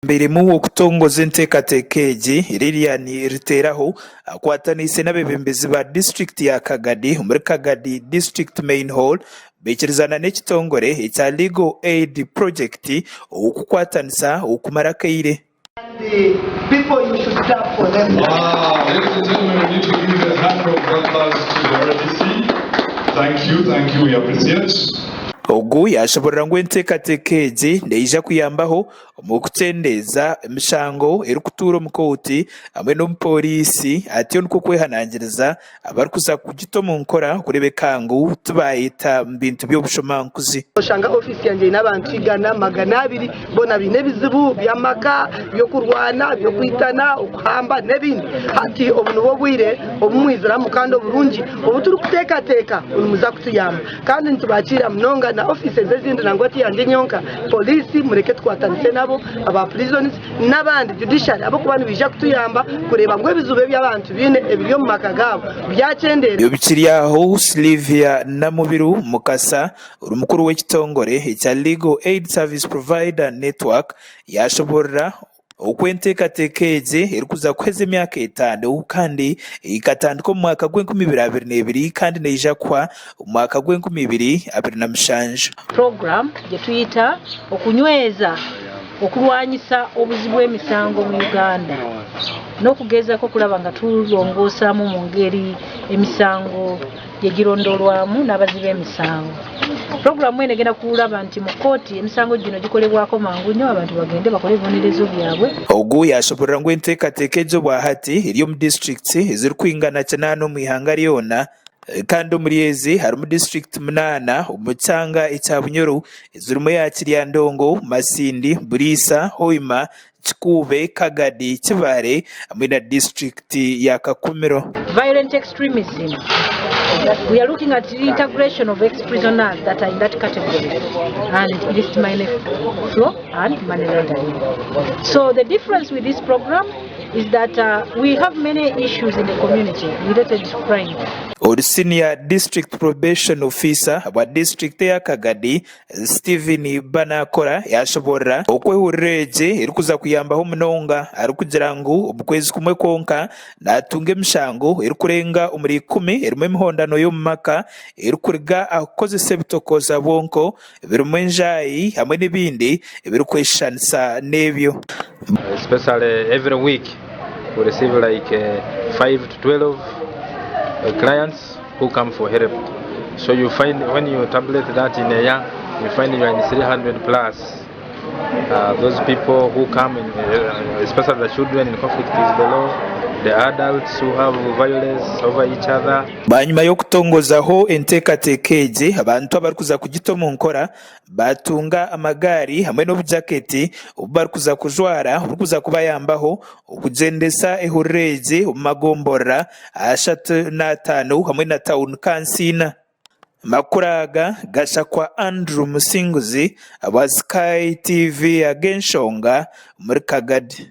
Ayebembeiremu okutongoza enteekateeka egi, Lilian Ruteraho akwataniise n'abeebembezi ba disiturikiti ya Kagadi omuri Kagadi District Main Hall baikirizana n'ekitongore ekya Legal Aid Project okukwatanisa okumara akaire. Ogu yaashoboorora ngu enteekateeka egi neija kuyambaho omu kukyendeeza emishango erikutuura omu kooti hamwe n'omu pooriisi atyo nikwo kwehanangiriza abarikuza kugita omu nkora kureebeka ngu tibaayeta mu bintu by'obushomankuzi. Oshanga ofiisi yangye eine abantu igana, 200, boona baine ebizibu by'amaka, by'okurwana, by'okwitana, okuhamba n'ebindi. Hati obu nibwo bwire obu mwiziramu kandi oburungi obu turikuteekateeka ngu nimuza kutuyamba. Kandi nitubakiira munonga na ofiisi ezindi nangwa ti yangye nyonka, poliisi mureke tukwatanise nabo, aba prisons n'abandi, judiciary ahabw'okuba nibaija kutuyamba kureeba ngu ebizibu ebi abantu baine ebiri omu maka gaabo byakyendeera. Ebyo bikiri aho, Sylvia Namubiru Mukasa ori mukuru w'ekitongore ekya Legal Aid Service Provider Network yaashoboorora Oku enteekateeka egi erikuza kuheza emyaka etaano kandi ekatandika omu mwaka gw'enkumi ibiri abiri n'ebiri kandi neija kuhwa omu mwaka gw'enkumi ibiri abiri na mushanju. Program gyetuyita okunyweza okulwanyisa obuzi bw'emisango mu Uganda n'okugezako okulaba nga tulongoosamu mu ngeri emisango gyegirondolwamu n'abazi b'emisango. Puroguramu eno egenda kulaba nti mu kkooti emisango gino gikolebwako mangu nnyo abantu bagende bakole ebibonerezo byabwe. Ogu yaashoboorora ngu enteekateeka egi obwahati eri omu disiturikiti ezirikwingana kinaana omu ihanga ryona kandi omuri ezi harimu disiturikiti munaana omu kyanga ekya Bunyoro ezirimu eya Kiryandongo, Masindi, Buliisa, Hoima, Kikuube, Kagadi, Kibaale hamwe na disiturikiti ya Kakumiro. Violent extremism, we are looking at reintegration of ex prisoners that are in that category and illicit money flow and money laundering. So the difference with this program is that we have many issues in the community related to crime. Ori Senior District Probation Officer wa disiturikiti eya Kagadi, Stephen Banakora yaashoboorora oku ehuriro egi erikuza kuyambaho munonga arikugira ngu omu kwezi kumwe kwonka naatunga emishango erikurenga omuri ikumi erimu emihondano y'omu maka erikuruga aha kukozesa ebitokooza bwonko birimu enjaayi hamwe n'ebindi ebirikweshushanisa n'ebyo. Especially every week we receive like 5 to 12 clients who come for help so you find when you tabulate that in a year you find you are in 300 plus uh, those people who come in, uh, especially the children in conflict with the law the adults who have violence over each other. Bwanyima y'okutongozaho enteekateeka egi, abantu abarikuza kugita omu nkora baatunga amagaari hamwe n'obujaketi obu barikuza kujwara oburikuza kubayambaho okugyendesa ehuriro egi omu magomborora 35 hamwe na tauni kanso ina. Amakuru aga gashakwa Andrew Musinguzi ahabwa Sky TV ag'enshonga omuri Kagadi.